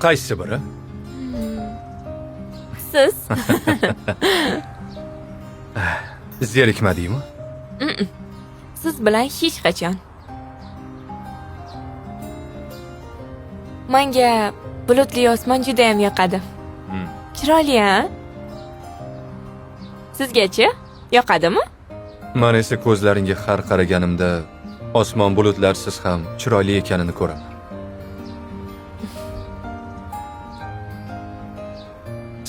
Qaysi biri? Siz? Zerikmadingmi? Siz bilan hech qachon. Menga bulutli osmon juda ham yoqadi. Chiroyli, a? Sizgachi? Yoqadimi? Man esa ko'zlaringga har qaraganimda osmon bulutlarsiz ham chiroyli ekanini ko'raman.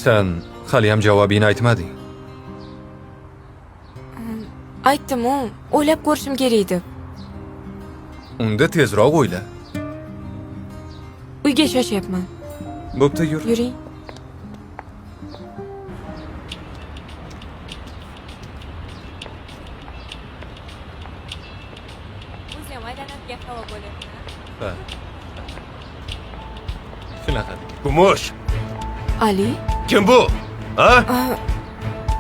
San haliyam javobingni aytmading. Aytdim-u, o'ylab ko'rishim kerak deb. Unda tezroq o'yla. Uyga shoshyapman. Bo'pti, yur. Yuring. O'zi ham aylanadigan havo bo'lyapti. Ha. Shunaqa. Kumush, Ali? kim bu? Ha?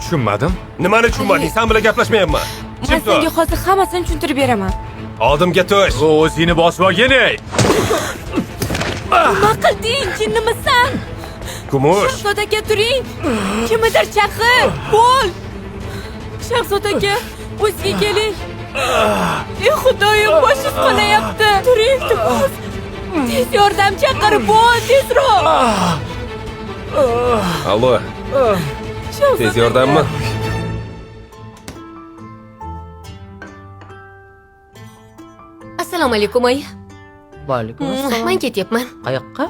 Tushunmadim. Nimani tushunmading? Sen bilan gaplashmayapman. Man senga hozir hammasini tushuntirib beraman. Oldimga tush. O'zingni bosib olgin, ey. Nima qilding? Jinnimisan? Kumush, Shahzoda aka, turing. Kimnidir chaqir. Bo'l. Shahzoda aka, o'ziga keling. Ey Xudoyim, boshingiz qonayapti. Turing, iltimos. Tez yordam chaqir, bo'l, tezroq. Allo, Shahzoda tez yordammi? Assalomu alaykum, oyi. Va alaykum assalom. Man ketyapman. Qayoqqa?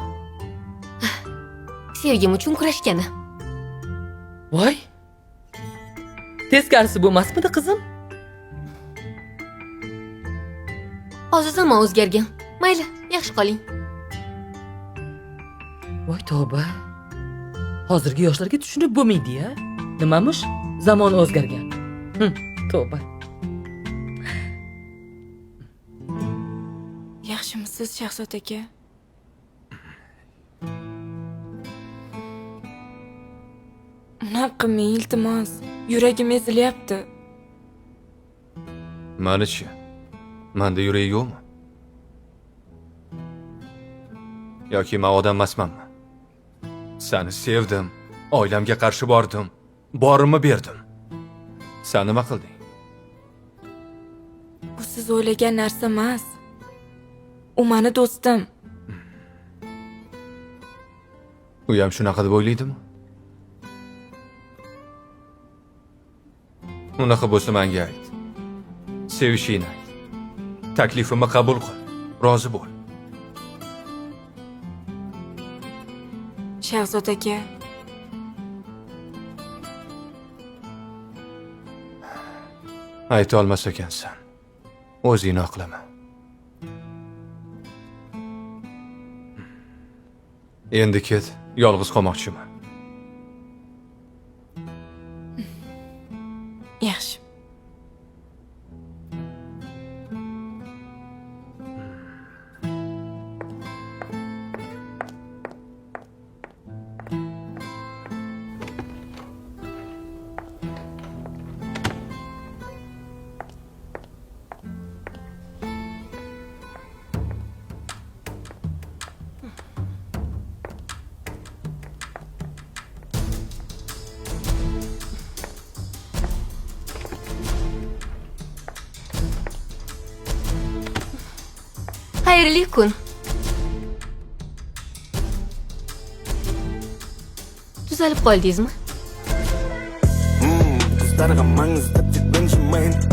Sevgim uchun kurashgani. Voy, teskarisi bo'lmasmidi, qizim? Hozir zamon o'zgargan. Mayli, yaxshi qoling. Voy tavba, hozirgi yoshlarga tushunib bo'lmaydi ya. Nimamish zamon o'zgargan? Tavba. Yaxshimisiz, Shahzod aka? Unaqa qilmang, iltimos. Yuragim ezilyapti. Manichi? Manda yurak yo'qmi? Yoki men odam emasmanmi? Seni sevdim, oilamga qarshi bordim, borimni berdim. Sen nima qilding? Bu siz o'ylagan narsa emas. U mani do'stim. U ham shunaqa deb o'ylaydimi? Unaqa bo'lsa menga ayt. Sevishingni ayt. Taklifimni qabul qil. Rozi bo'l. Shahzod aka. Ayta olmas ekansan. O'zingni oqlama. Endi ket, yolg'iz qolmoqchiman. Yaxshi. Xayrli kun. Tuzalib qoldingizmi? Qizlarga mangizda Benjamin.